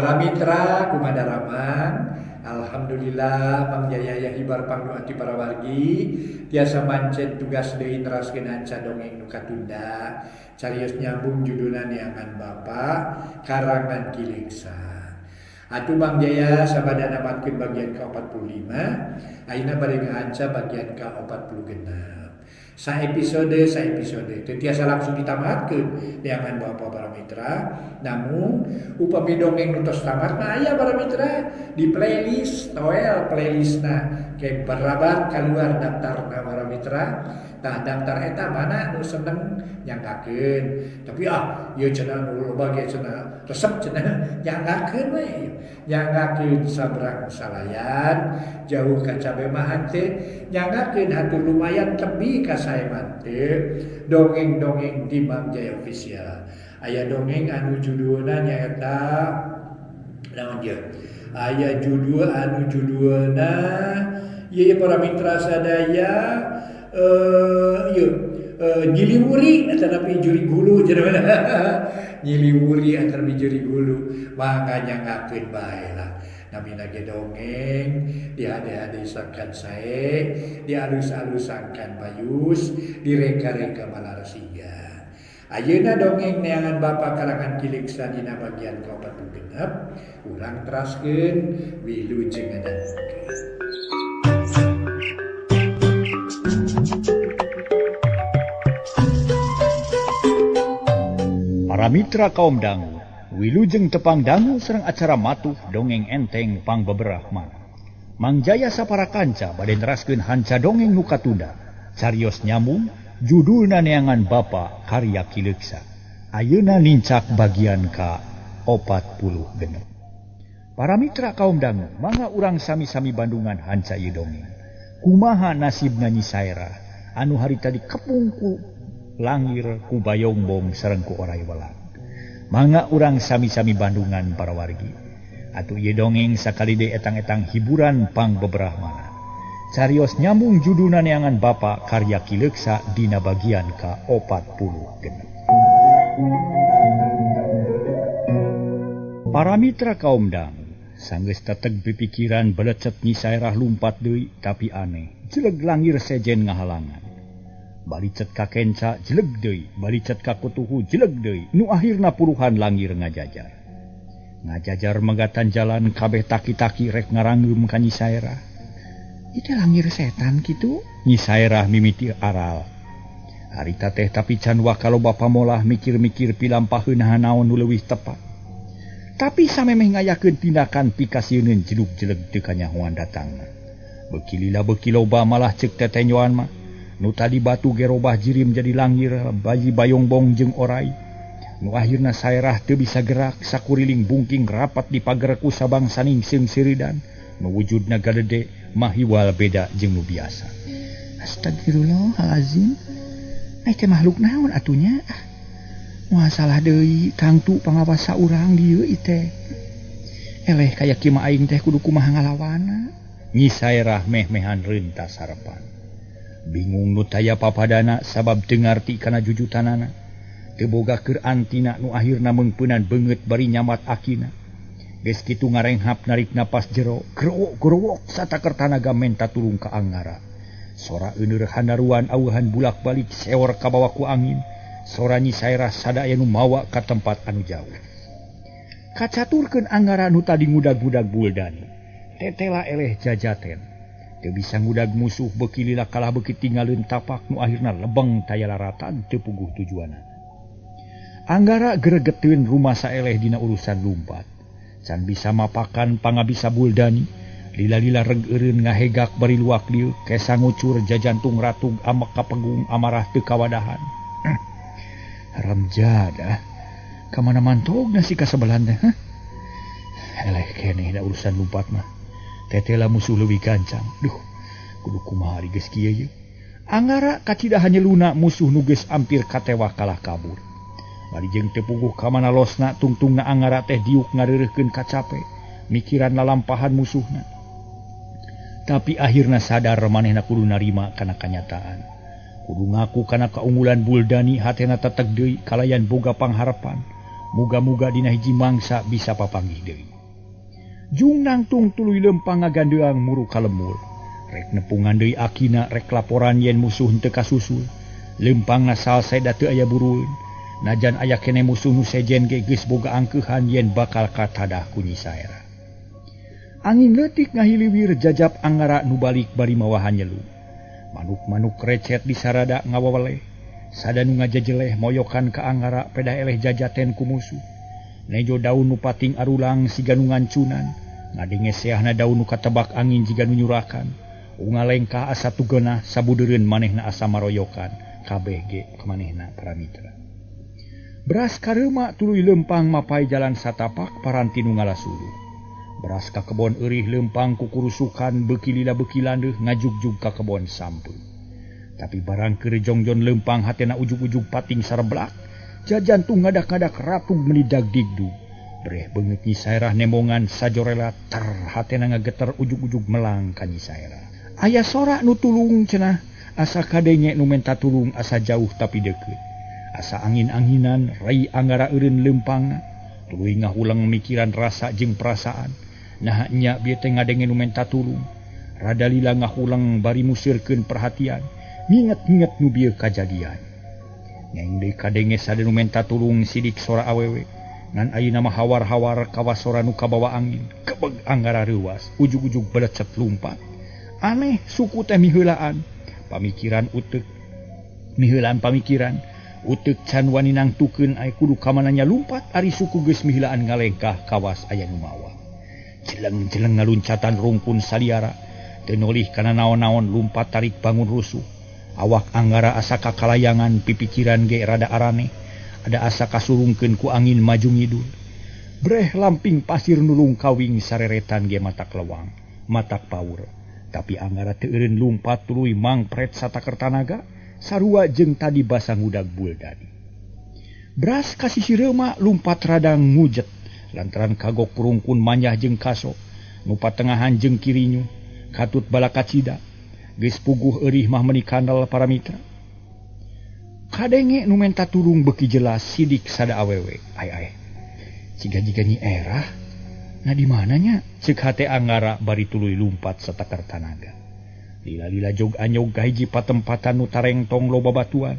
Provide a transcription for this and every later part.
Para mitra kumadaramang, alhamdulillah Mang Jaya aya hibar pangdoa ti para wargi tiasa mancen tugas deui neraskeun hanca dongeng nu katunda carios nyambung judulna Neangan Bapa karangan Ki Leuksa. Atuh Mang Jaya sabada namatkeun bagian ka-45, ayeuna bade ngahanca bagian ka-46. Sa episode sa episode teu tiasa langsung ditamatkeun Neangan Bapa para mitra, namun upami dongeng nu tos tamat mah aya para mitra di playlist toel playlistna ke berabat keluar daftarna para mitra. Tah daftar eta mana nu seneng nyanggakeun, tapi ieu cenah nu loba ge cenah resep cenah nyanggakeun we, nyanggakeun sabrang salayan jauh ka cabe mah henteu, nyanggakeun hatur lumayan tebi ka saeman teu. Dongeng-dongeng di Mang Jaya Official aya dongeng anu judulna nyaeta naon ieu, aya judul anu judulna ieu para mitra sadaya, ieu nyiliwuri atanapi juri gulu cenah, nyiliwuri atanapi juri gulu, mangga nyanggakeun bae lah. Namina ge dongeng dihade-hade sangkan sae, dialus-alusangkan bayus, direka-reka malarasiga. Ayeuna dongeng Neangan Bapa karangan Ki Leuksa dina bagian ka-46 urang teraskeun wilujeng ngadangukeun. Para mitra kaum dangu, wilujeng tepang dangu sareng acara matuh dongeng enteng pangbeberah manah. Mang Jaya sapara kanca bade neraskeun hanca dongeng nu katunda. Carios nyambung judulna Neangan Bapa karya Ki Leuksa. Ayeuna nincak bagian ka-46. Para mitra kaum dangu, mangga urang sami-sami bandungan hanca ieu dongeng. Kumaha nasibna Nyi Saerah anu harita dikepung ku langir ku bayongbong sareng ku oray welang. Mangga urang sami-sami bandungan para wargi. Atuh ieu dongeng sakali deui etang-etang hiburan pangbeberah manah. Carios nyambung judulna Neangan Bapa karya Ki Leuksa dina bagian ka-46. Para mitra kaum dangu, sanggeus teteg pipikiran belecet Nyi Saerah lumpat deui, tapi aneh, jeleg langir sejen ngahalangan. Balicet ka kenca jeleg deui, balicet ka kutuhu jeleg deui, nu akhirna puluhan langir ngajajar. Ngajajar megatan jalan kabeh taki-taki rek ngarangeum ka Nyi Saerah. Itu langir setan kitu? Nyi Saerah mimiti aral. Harita teh tapi can waka loba pamolah mikir-mikir pilampaheun naon nu leuwih tepat. Tapi samemeh ngayakeun tindakan pikasieuneun jelug-jeleg teu kanyahoan datangna. Beuki lila beuki loba malah ceuk tetenyoan mah. Nu tadi batu gerobah jirim jadi langir bayi bayongbong jeung orai. Nu akhirna Saerah teu bisa gerak sakuriling bungking rapat di pager ku sabangsa ningseung seuridan. Nu wujudna galede mahiwal beda jeung nu biasa. Astagfirullahalazim. Ai teh makhluk naon atunya? Moal salah deui tangtu pangawasa urang dieu ieu teh. Eleh kaya kieu mah aing teh kudu kumaha ngalawana. Nyi Saerah meh-mehan rentas harapan. Bingung nu taya papadana sabab teu ngarti kana jujutanana. Teu boga keur antina nu akhirna meungpeunan beungeut bari nyamat akina. Geus kitu ngarenghap narik napas jero, growok-growok sataker tanaga menta tulung ka Angara. Sora euneur hanaruan aweuhan bulak-balik seor kabawa ku angin. Sora Nyi Saerah sadaya nu mawa ka tempat anu jauh. Kacaturkeun Angara nu tadi ngudag-ngudag buldani. Tetela eleh jajaten. Teu bisa ngudag musuh beuki lila kalah beuki tinggaleun tapak nu akhirna lebeng taya laratan teu puguh tujuanna. Anggara gregeteun rumasa eleh dina urusan lumpat. Can bisa mapakan pangabisa buldani, lila-lila reg eureun ngahegak bari luak lieu, kesa ngucur jajantung ratug amek kapegung amarah teu kawadahan. Haram jadah, ka mana mantogna si kasebelan teh, hah? Eleh keneh da urusan lumpat mah. Tetela musuh leuwih gancang. Duh, kudu kumaha ari geus kieu ye. Angara kacida hanyeluna musuh nu geus ampir katewa kalah kabur. Bari jeung teu puguh ka mana losna tungtungna Angara teh diuk ngareureuhkeun kacape, mikiran lalampahan musuhna. Tapi akhirna sadar manehna kudu narima kana kanyataan. Kudu ngaku kana kaunggulan buldani, hatena teteg deui kalayan boga pangharepan. Muga-muga dina hiji mangsa bisa papanggih deui. Jung nangtung tuluy lempang ngagandeang muru ka lemur. Rek nepungan deui akina rek laporan yen musuh henteu kasusul. Lempangna salse da teu aya burueun. Najan aya keneh musuh nu sejen ge geus boga angkeuhan yen bakal katadah ku Nyi Saerah. Angin leutik ngahiliwir jajap Anggara nu balik bari mawahan nyelu. Manuk-manuk recet di sarada ngawaweleh. Sada nu ngajejeleh moyokan ka Anggara pedah eleh jajaten ku musuh. Nejo daun nu pating arulang siga nu ngancunan. Ngadenge seahna daun nu katebak angin jiga nu nyurakan. Ungalengkah asa tugeunah sabudeureun manehna asa maroyokan. Kabeh ge manehna para mitra. Beras kareuma tuluy lempang mapai jalan satapak paranti nu ngalasuru. Beras ka kebon eurih lempang kukurusukan beuki lila beuki landeuh ngajugjug ka kebon sampeut. Tapi barang keur jongjon lempang hatena ujug-ujug pating sareblak, jajantung ngadak-ngadak ratug meuni dagdigdug. Breh beungeut Nyi Saerah nembongan sajorela ter hatena ngageter ujug-ujug melang ka Nyi Saerah. Aya sora nu tulung cenah, asa kadenge nu menta tulung asa jauh tapi deukeut. Asa angin-anginan rai Anggara eureun lempangna, tuluy ngahulang mikiran rasa jeung perasaan. Nah nya bieu teh ngadenge nu menta tulung. Rada lila ngahulang bari musirkeun perhatian, nginget-nginget nu bieu kajadian. Neng deui kadenge sada nu menta tulung sidik sora awewe. Ngan ayeuna mah hawar-hawar kawas sora nu kabawa angin. Kebeg Anggara reuwas, ujug-ujug belecet lumpat. Aneh suku teh miheulaan. Pamikiran uteuk miheulaan pamikiran uteuk can wani nangtukeun aya kudu ka mananya lumpat ari suku geus miheulaan ngalengkah kawas aya nu mawa. Jeleng-jeleng ngaluncatan rungkun saliara teu nolih kana naon-naon lumpat tarik bangun rusuh. Awak Anggara asa kakalayangan pipikiran ge rada araneh, ada asa kasurungkeun ku angin maju ngidul. Breh lamping pasir nulung kawing sareretan ge matak lewang, matak paur. Tapi Anggara teu eureun lumpat tuluy mangpret sataker tanaga sarua jeung tadi basa ngudag buldani. Beras ka sisi reuma lumpat radang ngujet lantaran kagok rungkun manyah jeung kaso nu patengahan jeung kirinyu katut balakacida geus puguh eurih mah meuni kandel para mitra. Kadenge nu menta tulung beuki jelas sidik sada awewe. Ai ai ciga-jiga Nyi Erah. Nah di mananya? Ceuk hate Anggara bari tuluy lumpat sataker tanaga. Lila-lila jog anyog ka hiji patempatan nu tarengtong loba batuan.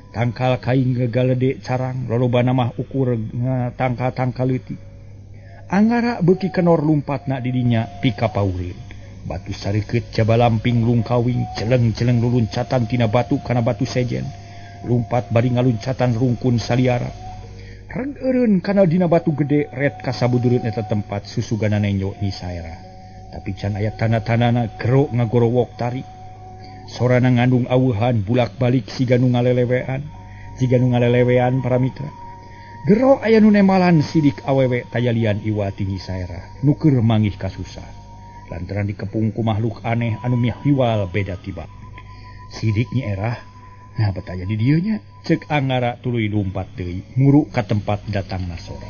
Tangkal kaing gagalede carang, lolobana mah ukur tangkal-tangkal leutik. Anggara beuki kenor lumpatna di dinya pika paureun. Batu sareukeut jaba lamping lungkawing, celeng-celeng luluncatan tina batu kana batu sejen. Lumpat bari ngaluncatan rungkun saliara. Reg eureun kana dina batu gede ret kasabudureun eta tempat susugana nenjo Nyi Saerah. Tapi can aya tanda-tandana gero ngagorowok tarik. Sorana ngandung aweuhan bulak-balik siga nu ngalelewean, jiga nu ngalelewean para mitra. Gero aya nu nemalan sidik awewe tayalian iwati Nyi Saerah nu keur manggih kasusah. Lantaran dikepung ku makhluk aneh anu mihiwal beda tiba. Sidik Nyi Erah, nah betaya di dieu nya. Ceuk Anggara tuluy lumpat deui muru ka tempat datangna sora.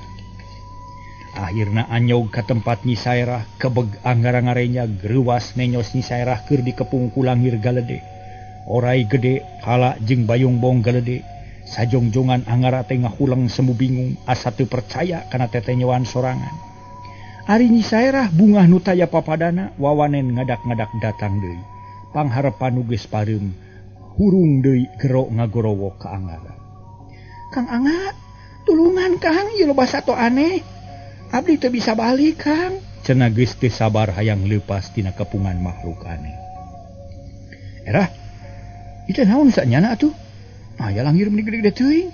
Akhirna anyog ka tempat Nyi Saerah, kebeg Anggara ngarenya greuwas nenyos Nyi Saerah keur dikepung ku langir galede. Orai gede kala jeung bayongbong galede. Sajongjongan Anggara teh ngahuleng semu bingung asa teu percaya kana tetenyoan sorangan. Ari Nyi Saerah bungah nu taya papadana wawanen ngadak-ngadak datang deui. Pangharepan nu geus pareum hurung deui gero ngagorowok ka Anggara. Kang Angga, tulungan Kang, ieu loba sato aneh. Abdi teu bisa balik Kang. Cenah geus teu sabar hayang leupas tina kepungan makhluk aneh. Erah, ieu teh naon sanyana atuh? Aya langir meuni gede-gede teuing.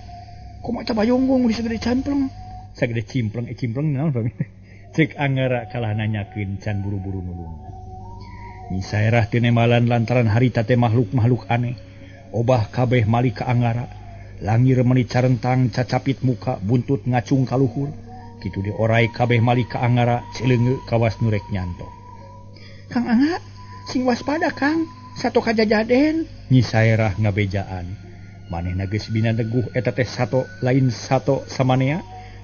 Kumaha eta bayonggong meuni sagede campleng. Sagede cimpleng, cimpleng naon pami? Ceuk Anggara kalah nanyakeun can buru-buru nulungan. Nyi Saerah teu nemalan lantaran harita teh makhluk-makhluk aneh. Obah kabeh malik ka Anggara. Langir meuni carentang cacapit muka buntut ngacung ka luhur. Kitu di orai kabeh malik ka Anggara cileungeuk kawas nu rek nyantok. Kang Angga, sing waspada Kang, sato kajajaden. Nyi Saerah ngabejaan. Manehna geus bina neguh eta teh sato lain sato samanea,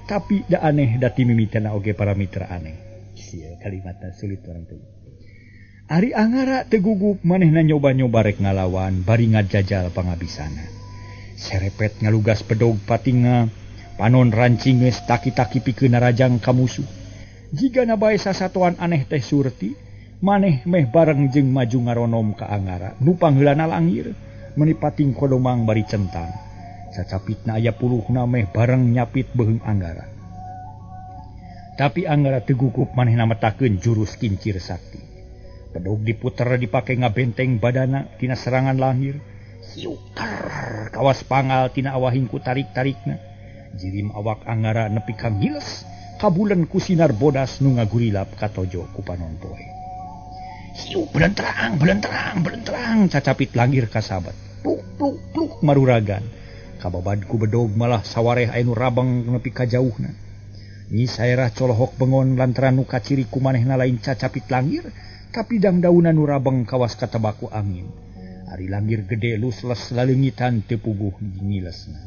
tapi da aneh da ti mimitina oge para mitra aneh. Sia kalimatna sulit orang teh. Ari Anggara teu gugup manehna nyoba-nyoba rek ngalawan bari ngajajal pangabisana. Serepet ngalugas pedog patinga, panon rancingeus taki-taki pikeun narajang ka musuh. Jigana bae sasatoan aneh teh Surti, maneh meh bareng jeung maju ngaronom ka Angara nu pangheulana langir meuni pating kodomang bari centang. Sacapitna aya puluhna meh bareng nyapit beuheung Anggara. Tapi Anggara teu gugup manehna metakeun jurus kincir sakti. Bedog diputer dipake ngabenteng badana tina serangan langir. Siukar kawas pangal tina awahing ku tarik-tarikna. Jirim awak Anggara nepi ka ngiles kabulen ku sinar bodas nu ngagurilap katojo ku panon poe. Siuk belenterang belenterang belenterang cacapit langir kasabat. Pluk pluk pluk maruragan. Kababad ku bedog malah sawareh aya nu rabang nepi ka jauhna. Nyi Saerah colohok bengon lantaran nu kaciri ku manehna lain cacapit langir, tapi dangdaunan nu rabang kawas katebaku angin. Ari langir gede lusles laleungitan teu puguh ngilesna.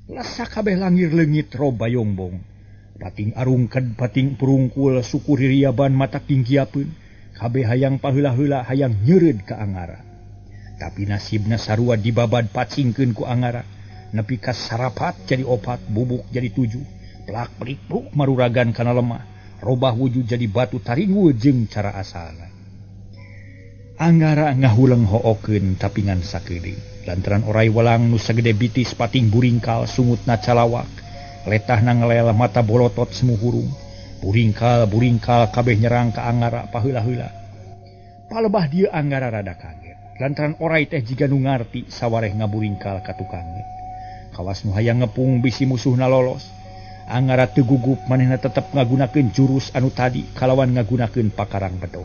Lasa kabeh langir leungit robayongbong. Pating arungked pating purungkul suku ririaban mata tinggiapeun, kabeh hayang paheula-heula hayang nyeureud ka Angara. Tapi nasibna sarua dibabad pacingkeun ku Angara, nepi ka sarapat jadi opat, bubuk jadi tujuh, plak plik pluk maruragan kana lemah, robah wujud jadi batu taringu jeung cara asalna. Anggara ngahuleng hookeun tapi ngan sakeudeung. Lantaran orai welang nu sagede bitis pating buringkal sungutna calawak, letahna ngelel mata bolotot semu hurung. Buringkal buringkal kabeh nyerang ka Angara paheula-heula. Palebah dieu Anggara rada kaget. Lantaran orai teh jiga nu ngarti sawareh ngaburingkal ka tukangna. Kawas nu hayang ngepung bisi musuhna lolos. Angara teu gugup manehna tetep ngagunakeun jurus anu tadi kalawan ngagunakeun pakarang bedog.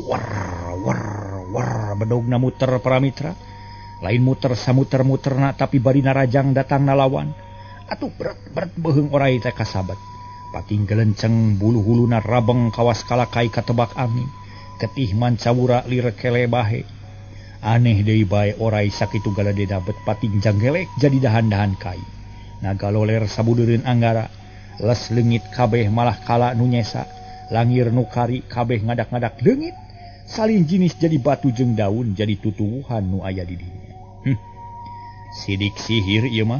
War war war bedogna muter para mitra. Lain muter samuter-muterna tapi bari narajang datangna lawan. Atuh berat-berat beuheung orai teh kasabat. Pating gelenceng bulu huluna rabeng kawas kalakai katebak angin. Ketih mancawura lir kele bahe. Aneh deui bae orai sakitu galadena bet pating janggelek jadi dahan-dahan kai. Nagaloler sabudeureun Anggara, les leungit kabeh malah kala nu nyesa, langir nu kari kabeh ngadak-ngadak leungit, salin jinis jadi batu jeung daun jadi tutuwuhan nu aya di dinya. Sidik sihir ieu mah,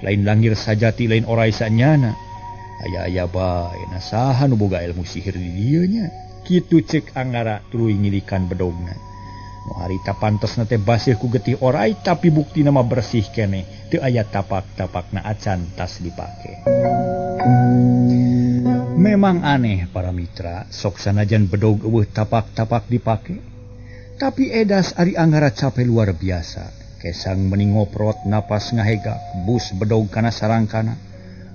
lain langir sajati lain orai sanyana. Aya-aya bae na saha nu boga ilmu sihir di dieu nya. Kitu cek Anggara tuluy ngilikan bedogna. Nu harita pantesna teh baseuh ku getih orai tapi buktina mah bersih keneh, teu aya tapak-tapakna acan tas dipake. Memang aneh para mitra, sok sanajan bedog eueuh tapak-tapak dipake, tapi edas ari Anggara capek luar biasa. Kesang meni ngoprot napas ngahegak, bus bedog kana sarangkana,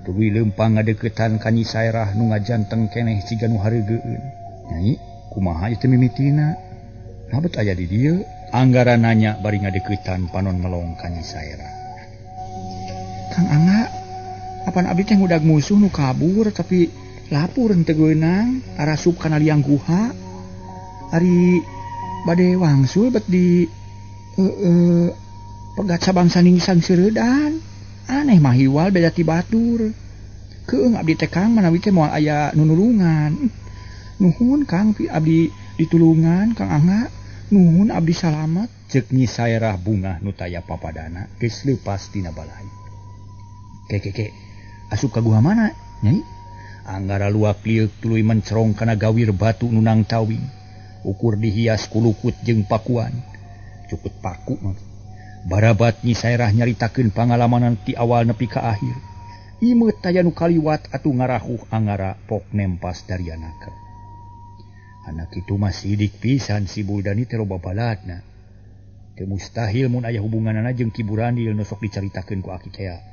tuluy leumpang ngadeukeutan ka Nyi Saerah nu ngajanteng keneh ciga nu hareugeun. Nyai, kumaha ieu teh mimitina? Nah bet aya di dieu. Anggara nanya bari ngadeukeutan panon melong ka Nyi Saerah. Kang Angga, apan abdi teh ngudag musuh nu kabur tapi lapur henteu geunang, arasup kana liang guha. Ari bade wangsul bet di pegat sabangsa ningsang seureudan. Aneh mah hiwal beda ti batur. Keung abdi teh Kang manawi teh moal aya nu nulungan. Nuhun Kang abdi ditulungan Kang Angga, nuhun abdi salamet. Ceuk Nyi Saerah bungah nu taya papadana geus leupas tina balai. Ke ke ke, asup ka guha mana Nyai? Anggara luak lieuk tuluy mencerong kana gawir batu nu nangtawing. Ukur dihias ku lukut jeung pakuan. Cukut paku mah. Barabat Nyi Saerah nyaritakeun pangalamanan ti awal nepi ka akhir. Imeut taya nu kaliwat atuh ngarahuh Anggara pok nempas darianaka. Anak itu masih sidik pisan si Buldani teh loba baladna. Teu mustahil mun aya hubunganana jeung Ki Burandil nu sok dicaritakeun ku aki tea.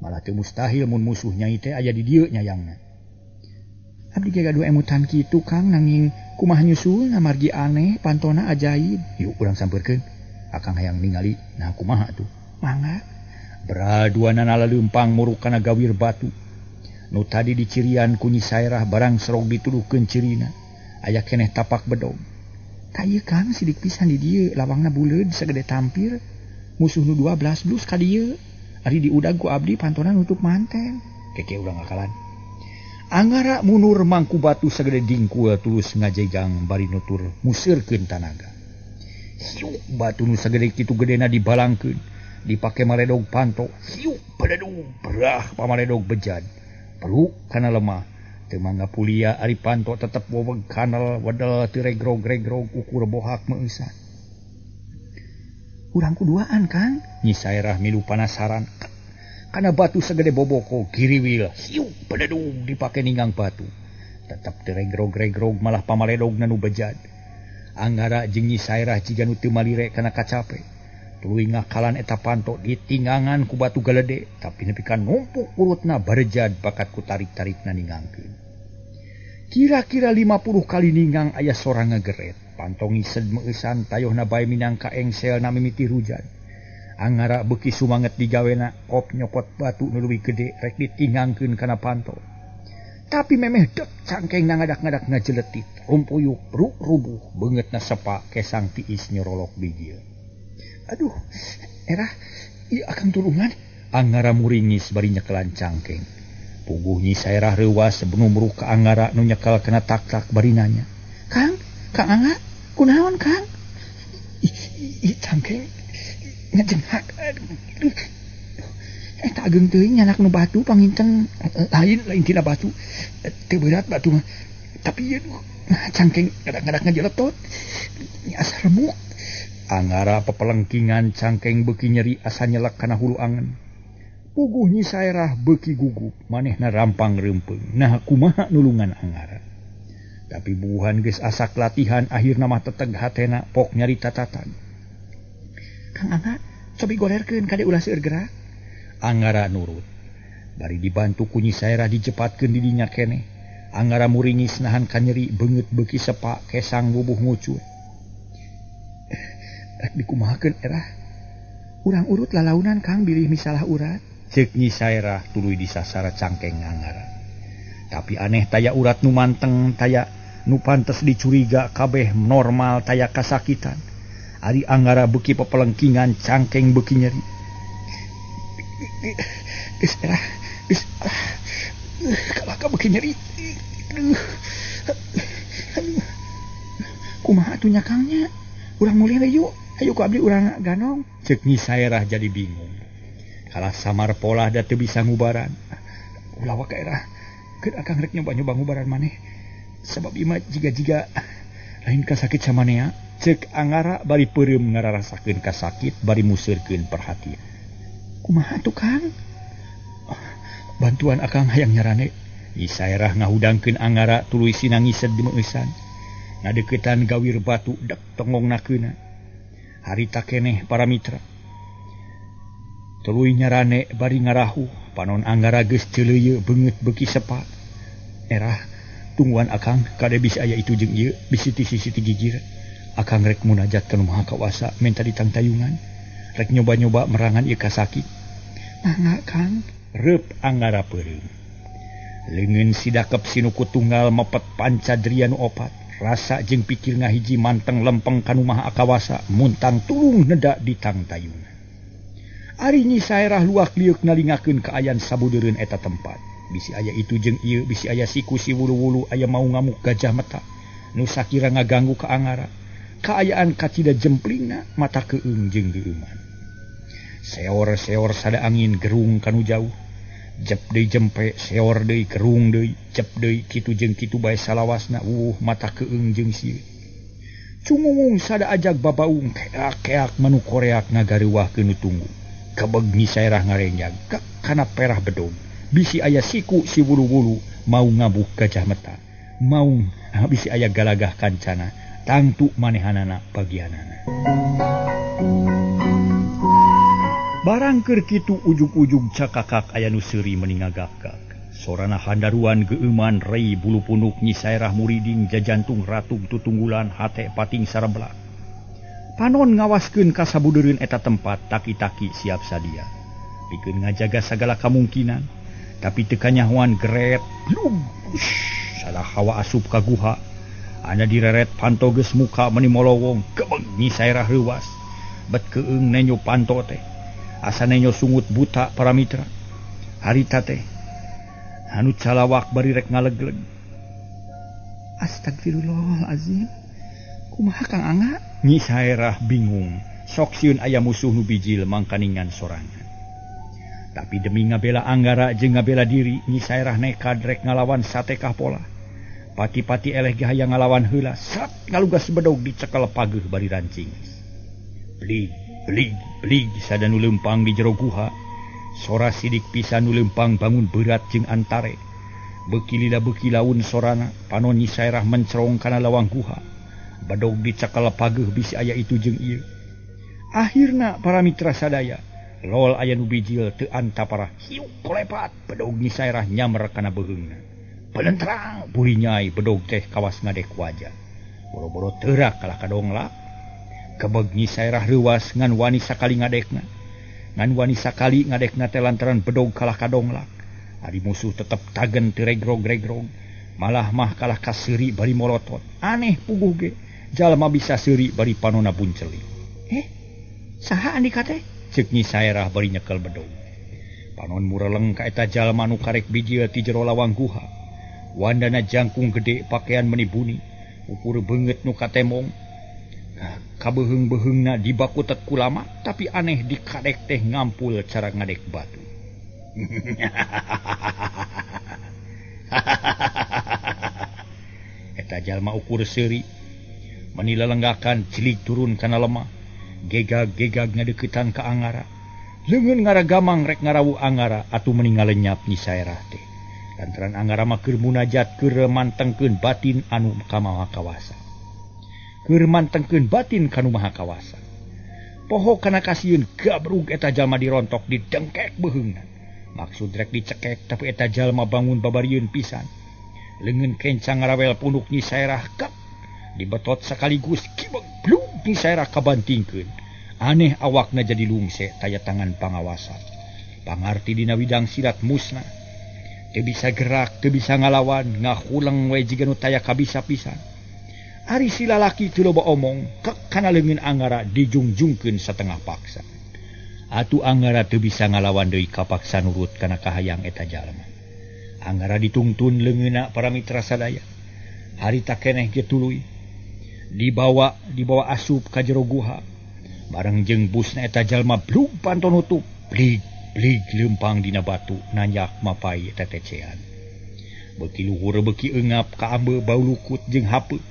Malah teu mustahil mun musuh nyai teh aya di dieu nyayangna. Abdi ge gaduh emutan kitu Kang, nanging kumaha nyusulna margi aneh pantona ajaib. Yuk urang sampeurkeun. Akang hayang ningali nah kumaha atuh. Mangga. Beraduanana laleumpang muruk kana gawir batu. Nu tadi dicirian ku Nyi Saerah barang serog dituduhkeun cirina. Aya keneh tapak bedog. Tah ieu Kang sidik pisan di dieu, lawangna buleud sagede tampir. Musuh nu 12 blus ka dieu. Ari diudag ku abdi pantona nutup manten. Keke urang akalan. Anggara munur mangku batu sagede dingkul tulus ngajegang bari nutur museurkeun tanaga. Siuk batu nu sagede kitu gedena dibalangkeun, dipake maledog panto. Siuk beledug berah pamaledog bejad. Peruk kana lemah. Teu mangga pulia ari panto tetep weweg kanal wedel teu regrog-regrog ukur bohak meueusan. Urang kuduaan Kang. Nyi Saerah milu panasaran. Kana batu segede boboko giriwil siuk bededug dipake ninggang batu. Tetep teu regrog-regrog malah pamaledogna nu bejad. Anggara jeung Nyi Saerah jiga nu teu malire kana kacape. Tuluy ngakalan eta panto ditinggangan ku batu galede, tapi nepi ka numpuk urutna barejad bakat ku tarik-tarikna ninggangkeun. Kira-kira 50 kali ninggang aya sora ngageret. Panto ngised meueusan tayohna bae minangka engsel na mimiti hujan. Anggara beuki sumanget digawena, kop nyokot batu nu leuwih gede rek ditinggangkeun kana panto. Tapi memeh dek cangkengna ngadak-ngadak ngajeletit, rumpuyuk ruk rubuh, beungeutna sepa kesang tiis nyorolok bijil. Aduh, erah, ieu akang tulungan. Anggara muringis bari nyekelan cangkeng. Puguh Nyi Saerah reuwas benumruk ka Anggara nu nyekel kana tak-tak bari nanya. Kang, Kang Angga, kunaon Kang? Ih, cangkeng ngajenghak. Aduh. Eta ageung teuing nyanak nu batu panginten lain tina batu. Teu berat batu mah. Tapi ieu cangkeng ngadak-ngadak ngajeletot. Asa remuk. Anggara pepelengkingan cangkeng beuki nyeri asa nyelek kana hulu angen. Puguh Nyi Saerah beuki gugup, manehna rampang reumpeung. Nah kumaha nulungan Anggara. Tapi buuhan geus asak latihan akhirna mah teteg hatena pok nyarita tatag. Kang Angga, cobi golerkeun kade ulah seueur gerak. Anggara nurut. Bari dibantu ku Nyi Saerah dijepatkeun di dinya keneh. Anggara muringis nahan kanyeri beungeut beuki sepa kesang wubuh ngucur. Rek dikumahakeun erah. Urang urut lalaunan Kang bilih misalah urat. Ceuk Nyi Saerah tuluy disasara cangkeng Anggara. Tapi aneh taya urat nu manteng, taya nu pantes dicuriga kabeh normal taya kasakitan. Ari Anggara beuki pepelengkingan cangkeng beuki nyeri. Geus erah, geus kalaka beuki nyeri. Aduh. Aduh. Kumaha atuh nya Kang nya? Urang mulih we yuk. Ayo ku abdi urang ganong. Ceuk Nyi Saerah jadi bingung. Kalah samar polah da teu bisa ngubaran. Ulah waka erah. Keun akang rek nyoba-nyoba ngubaran maneh. Sabab ieu mah jiga-jiga lain kasakit samanea. Ceuk Anggara bari peureum ngararasakeun kasakit bari museurkeun perhatian. Kumaha atuh Kang? Bantuan akang hayang nyarane. Nyi Saerah ngahudangkeun Anggara tuluy sinangised di meueusan. Ngadeukeutan gawir batu dek tongongna keuna. Harita keneh para mitra. Tuluy nyarane bari ngarahu, panon Anggara geus ceuleuyeu beungeut beuki sepa. Erah, tungguan akang kade bisi aya itu jeung ieu, bisi ti sisi ti gigir. Akang rek munajat ka Nu Maha Kawasa menta ditangtayungan. Rek nyoba-nyoba merangan ieu kasakit. Mangga Kang, reup Anggara peureum. Leungeun sidakep sinuku tunggal mepet pancadria nu opat. Rasa jeung pikir ngahiji manteng lempeng ka Nu Maha Kawasa muntang tulung neda ditangtayungan. Ari Nyi Saerah luak lieuk nalingakeun kaayaan sabudeureun eta tempat. Bisi aya itu jeung ieu, bisi aya siku si wulu-wulu aya mau ngamuk gajah meta. Nu sakira ngaganggu ka Anggara. Kaayaan kacida jemplingna mata keung jeung geueuman. Seor-seor sada angin gerung kanu jauh. Jep deui jempe, seor deui gerung deui, jep deui kitu jeung kitu bae salawasna wuh mata keung jeung sieun. Cumumung sada ajag babaung keak-keak manu koreak ngagareuwahkeun nu tunggu. Kebeg Nyi Saerah ngarenjag kana perah bedog. Bisi aya siku si wulu-wulu mau ngabuk gajah meta. Mau bisi aya galagah kancana, tangtu manehanana bagianana. Barang keur kitu ujug-ujug cakakak aya nu seuri meuni ngagak-gak. Sorana handaruan geueuman rei bulu punuk Nyi Saerah muriding jajantung ratug tutunggulan hate pating sareblak. Panon ngawaskeun ka sabudeureun eta tempat taki-taki siap sadia. Pikeun ngajaga sagala kamungkinan, tapi teu kanyahoan geret, blug, salah hawa asup ka guha. Anya direret panto geus muka meuni molowong, gebeg Nyi Saerah reuwas. Bet keung nenyo panto teh. Asa nenyo sungut buta para mitra. Harita teh anu calawak bari rek ngalegleg. Astagfirullahalazim. Kumaha Kang Angga? Nyi Saerah bingung. Sok sieun aya musuh nu bijil mangkaningan sorangan. Tapi demi ngabela Anggara jeung ngabela diri Nyi Saerah nekad rek ngalawan satekah pola. Pati-pati eleh ge hayang ngalawan heula sat ngalugas bedog dicekel pageuh bari rancing. Blig blig blig sada nu leumpang di jero guha. Sora sidik pisan nu leumpang bangun berat jeung antare. Beuki lila beuki laun sorana panon Nyi Saerah mencerong kana lawang guha. Bedog dicekel pageuh bisi aya itu jeung ieu. Akhirna para mitra sadaya lol aya nu bijil teu antapara hiuk kolepat bedog Nyi Saerah nyamber kana beuheungna. Pelentrang buri nyai bedog teh kawas ngadek wajah. Boro-boro teurak kalah kadonglak. Kebeg Nyi Saerah reuwas ngan wani sakali ngadekna. Ngan wani sakali ngadekna teh lantaran bedog kalah kadonglak. Ari musuh tetep tagen teu regrog-regrog. Malah mah kalah kaseuri bari molotot. Aneh puguh ge jalma bisa seuri bari panona buncelik. Saha andika teh? Ceuk Nyi Saerah bari nyekel bedog. Panon mureleng ka eta jalma nu karek bijil ti jero lawang guha. Wandana jangkung gede pakaian meni buni, ukur beungeut nu katemong. Kabeheung-beheungna dibakutet ku lama, tapi aneh dikadek teh ngampul cara ngadek batu. Eta jalma ukur seuri, meni lelenggakan cilik turun kana lemah. Gegag-gegag ngadeukeutan ka Anggara. Leungeun ngaragamang rek ngarawu Anggara atuh meni ngalenyap Nyi Saerah teh. Lantaran Anggara mah keur munajat keur mantengkeun batin anu ka Maha Kawasa. Keur mantengkeun batin kanu Maha Kawasa. Poho kana kasieun gabrug eta jalma dirontok didengkek beuheungna. Maksud rek dicekek tapi eta jalma bangun babarieun pisan. Leungeun kencang ngarawel punuk Nyi Saerah kep dibetot sekaligus kibeg blug Nyi Saerah kabantingkeun. Aneh awakna jadi lungse taya tangan pangawasa. Pangarti dina widang silat musna. Teu bisa gerak, teu bisa ngalawan, ngahuleng we jiga nu taya kabisa pisan. Ari si lalaki teu loba omong, kek kana leungeun Anggara dijungjungkeun satengah paksa. Atuh Anggara teu bisa ngalawan deui kapaksa nurut kana kahayang eta jalma. Anggara ditungtun leungeunna para mitra sadaya. Harita keneh ge tuluy dibawa asup ka jero guha. Bareng jeung busna eta jalma blug panto nutup, blig blig leumpang dina batu nanjak mapai tetecean. Beuki luhur beuki eungap ka ambe bau lukut jeung hapeut.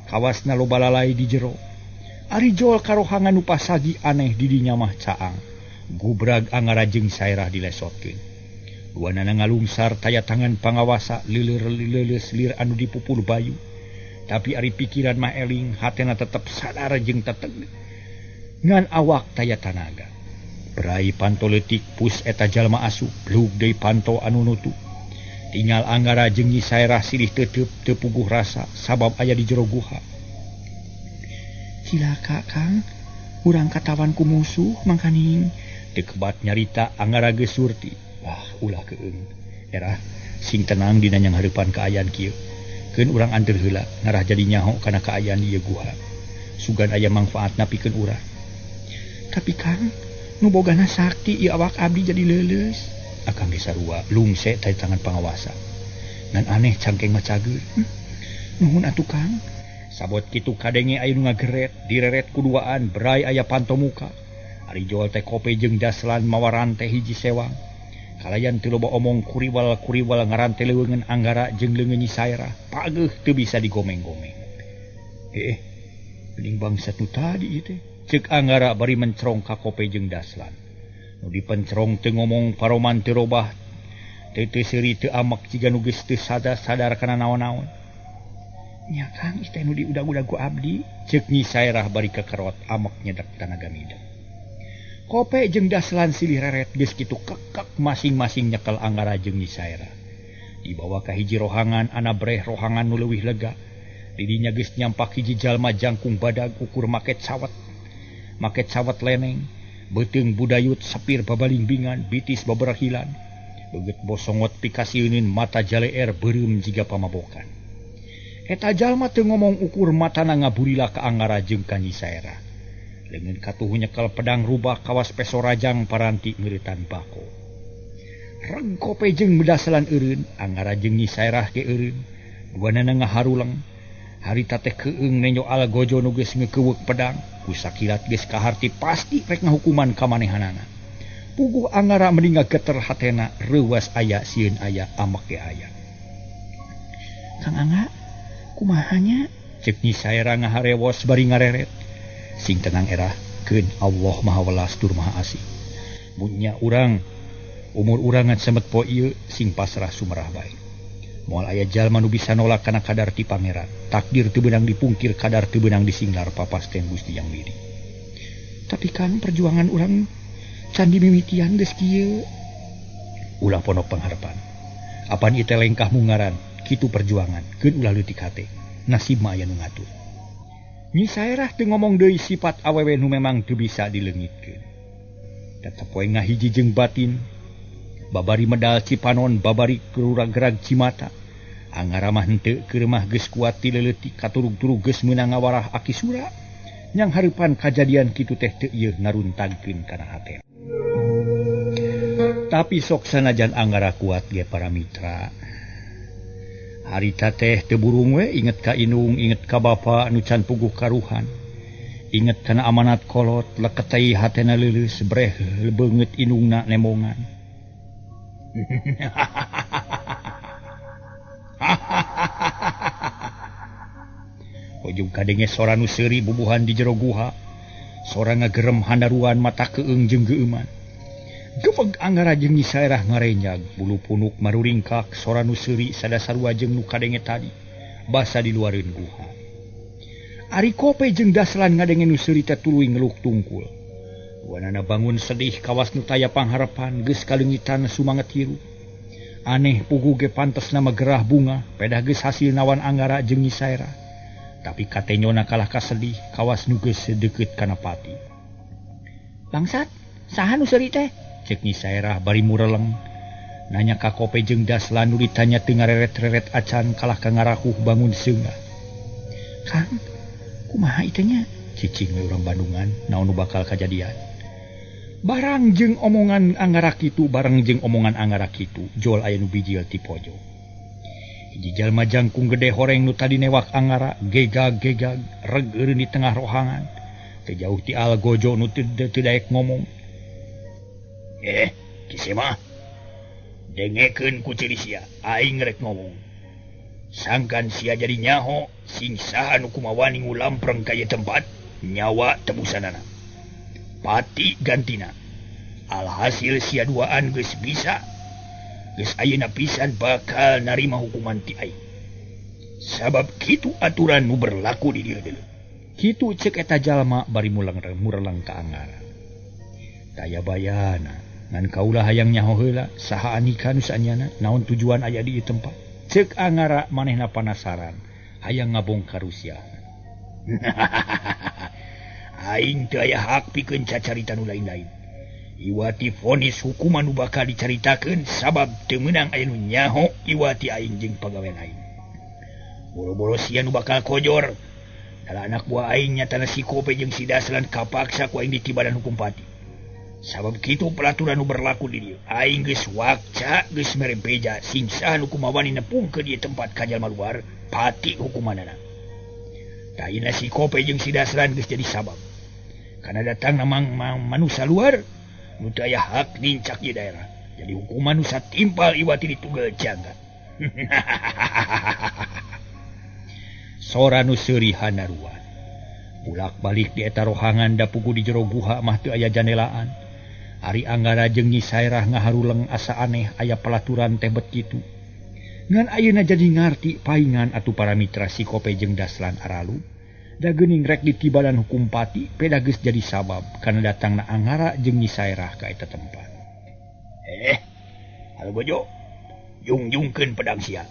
Kawasna loba lalai di jero. Ari jol karohangan nu pasagi aneh di dinya mah caang. Gubrag Anggara jeung Saerah dilesotkeun. Duanana ngalungsar taya tangan pangawasa leuleus lir anu dipupul bayu. Tapi ari pikiran mah eling, hatena tetep sadar jeung teteg. Ngan awak taya tanaga. Berai panto leutik pus eta jalma asup, blug deui panto anu nutup. Tinggal Anggara jeung Nyi Saerah silih tetep teu puguh rasa sabab aya di jero guha. Cilaka Kang, urang katawan ku musuh mangkaning. Teu kebat nyarita Anggara geus surti. Wah, ulah keung. Erah, sing tenang dina nyanghareupan kaayaan kieu. Keun urang anteur heula ngarah jadi nyaho kana kaayaan ieu guha. Sugan aya mangfaatna pikeun urang. Tapi Kang, nu bogana sakti ieu awak abdi jadi leuleus. Akang ge sarua lungse teh tangan pangawasa. Ngan aneh cangkeng mah cager. Nuhun atuh Kang. Sabot kitu kadenge aya nu ngageret, direret ku duaan berai aya panto muka. Ari jol teh kope jeung Daslan mawa rante hiji sewang. Kalayan teu loba omong kuriwal-kuriwal ngarante leungeun Anggara jeung leungeun Nyi Saerah. Pageuh teu bisa digomeng-gomeng. Geuning bangsat nu tadi ieu teh. Ceuk Anggara bari mencerong ka kope jeung Daslan. Nu dipencerong teu ngomong paroman teu robah. Teu teu seuri teu amek jiga nu geus teu sadar kana naon-naon. Nya Kang, ieu teh nu diudag-udag ku abdi. Ceuk Nyi Saerah bari kekerot amek nyedek tanaga mideng. Kope jeung Daslan silih reret geus kitu kekek masing-masing nyekel Anggara jeung Nyi Saerah. Dibawa ka hiji rohangan anabreh rohangan nu leuwih lega. Di dinya geus nyampak hiji jalma jangkung badag ukur make cawet. Make cawet leneng, beuteung budayut sapir babalingbingan, bitis babarahilan. Beungeut bosongot pikasieuneun mata jaleer beureum jiga pamabokan. Eta jalma teu ngomong ukur matana ngaburila ka Anggara jeung ka Nyi Saerah. Leungeun katuhu nyekel pedang rubah kawas peso rajang paranti ngeuretan bako. Reg kope jeung Daslan eureun, Anggara jeung Nyi Saerah ge eureun. Duanana ngaharuleng. Harita teh keung nenjo algojo nu geus ngeukeweuk pedang. Ku sakilat geus kaharti pasti rek ngahukuman ka manehanana. Puguh Angara mendinga geter hatena reuwas aya sieun aya amek ge aya. Kang Angga, kumaha nya? Cek Nyi Saerah ngaharewos bari ngareret. Sing tenang erah, keun Allah Maha Welas tur Maha Asih. Mun nya urang umur urang ngan semet poe ieu sing pasrah sumerah bae. Moal aya jalma nu bisa nolak kana kadar ti Pangeran. Takdir teu beunang dipungkir, kadar teu beunang disinglar papasten Gusti Yang Widi. Tapi kan perjuangan urang can dimimitian geus kieu. Ulah ponok pangharapan. Apan ieu teh lengkah mungaran, kitu perjuangan, keun ulah leutik hate. Nasib mah aya nu ngatur. Nyi Saerah teu ngomong deui sifat awewe nu memang teu bisa dileungitkeun. Tetep we ngahiji jeung batin. Babari medal Cipanon, babari gerurag-gerag Cimata. Angara mah henteu keur mah geus kuat ti leutik katurug-turug geus meunang ngawarah Aki Sura. Nyang hareupan kajadian kitu teh teu ieu ngaruntagkeun kana hate. Tapi sok sanajan Angara kuat ge para mitra. Harita teh teu burung we inget ka indung, inget ka bapa nu can puguh karuhan. Inget kana amanat kolot, leketei hatena leuleus breh beungeut indungna nemongan. Ujung kadenge sora nu seuri bubuhan di jero guha. Sora ngagerem handaruan mata keung jeung geueuman. Gebeg Angara jeung Nyi Saerah ngarenyag, bulu punuk maruringkak sora nu seuri sadasarua jeung nu kadenge tadi. Basa di luareun guha. Ari Kope jeung Daslan ngadenge nu seuri teh tuluy ngeluk tungkul. Duanana bangun sedih kawas nu taya pangharepan geus kaleungitan sumanget hirup. Aneh puguh ge pantes nama gerah bunga, pedah geus hasil nawan Angara jeung Nyi Saerah. Tapi katenyona kalah kasedih kawas nu geus deukeut kana pati. Bangsat, saha nu seuri teh? Cek Nyi Saerah bari mureleng. Nanya ka Kope jeung Daslan nu ditanya teu ngareret-reret acan kalah ka ngarakuh bangun seungah. Kang, kumaha ieu nya? Cicing we urang Bandungan, naon nu bakal kajadian. Barang jeung omongan Angara kitu, barang jeung omongan Angara kitu, jol aya nu bijil ti pojok. Hiji jalma jangkung gede horeng nu tadi newak Angara, gegag-gegag, reg eureun di tengah rohangan. Teu jauh ti Algojo nu teu daek ngomong. Kisema. Dengekeun ku ciri sia, aing rek ngomong. Sangkan sia jadi nyaho, sing saha nu kumawani ngulampreng ka ieu tempat, nyawa tebusanana. Pati gantina. Alhasil sia duaan geus bisa. Geus ayeuna pisan bakal narima hukuman ti aing. Sabab kitu aturan nu berlaku di dieu deuleu. Kitu ceuk eta jalma bari mureleng ka Angara. Taya bayana ngan kaula hayang nyaho heula saha anika nu saanyana naon tujuan aya di ieu tempat. Ceuk Angara manehna panasaran hayang ngabongkar rusia. Aing teu aya hak pikeun cacarita nu lain-lain. Iwati vonis hukuman nu bakal dicaritakeun sabab teu meunang aya nu nyaho iwati aing jeung pagawean aing. Boro-boro sia nu bakal kojor. Dala anak buah aing nyatana si Kope jeung si Daslan kapaksa ku aing ditibadan hukum pati. Sabab kitu peraturan nu berlaku di dieu. Aing geus wakca geus mere beja sing saha nu kumawani nepungkeun ieu tempat ka jalma luar pati hukumanana. Taina si Kope jeung si Daslan geus jadi sabab. Karena datang namang manusia luar nu teu aya hak nincak ieu daerah. Jadi hukuman nu satimpal iwati ditugel jangga. Sora nu seuri hanaruan. Bulak-balik di eta rohangan da puguh di jero guha mah teu aya janelaan. Ari Angara jeung Nyi Saerah ngaharuleng asa aneh aya pelaturan teh bet kitu. Ngan ayeuna jadi ngarti paingan atuh para mitra si Kope jeung Daslan aralu. Da geuning rek ditibadan hukum pati peda geus jadi sabab kana datangna Angara jeung Nyi Saerah ka eta tempat. Algojo, jungjungkeun pedang sia.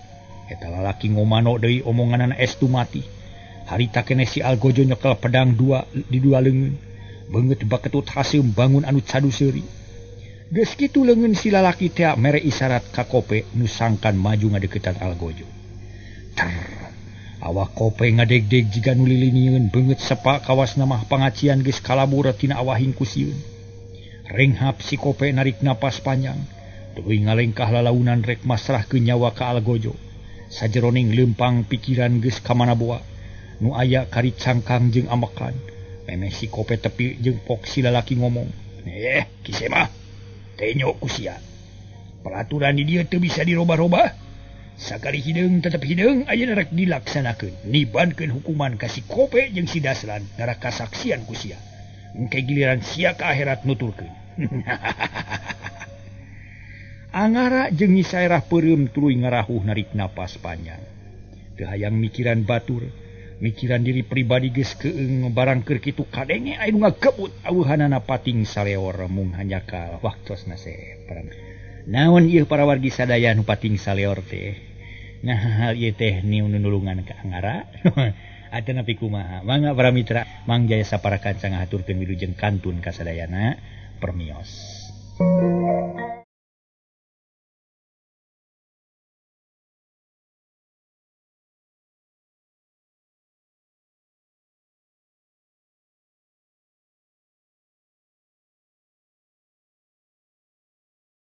Eta lalaki ngomano deui omonganana estu mati. Harita keneh si Algojo nyekel pedang dua di dua leungeun. Beungeut baketut haseum bangun anu cadu seuri. Geus kitu leungeun si lalaki teh mere isyarat ka Kope nu sangkan maju ngadeukeutan Algojo. Ter awak Kope ngadegdeg jiga nu lilinieun beungeut sepa kawasna mah pangacian geus kalabur tina awahing ku sieun. Renghap si Kope narik napas panjang, tuluy ngalengkah lalaunan rek masrahkeun nyawa ka Algojo. Sajeroning leumpang pikiran geus ka mana boa, nu aya kari cangkang jeung ambekan. Memeh si Kope tepi jeung pok si lalaki ngomong, "Kisema, Tenyo ku sia. Peraturan di dieu teu bisa dirobah-robah. Sakali hideung tetep hideung ayeuna rek dilaksanakeun. Nibankeun hukuman ka si Kope jeung si Daslan ngarah kasaksian ku sia. Engke giliran sia ka akhirat nuturkeun. Angara jeung Nyi Saerah peureum tuluy ngarahuh narik napas panjang. Teu hayang mikiran batur, mikiran diri pribadi geus keung barang keur kitu kadenge aya nu ngagebut aweuhanana pating saleor mung hanjakal waktosna seprang. Naon ieu para wargi sadaya nu pating saleor teh? Nah hal ieu teh niu nulungan ka Angara. Atanapi kumaha? Mangga para mitra, Mang Jaya sapara kanca ngahaturkeun wilujeng kantun ka sadayana permios.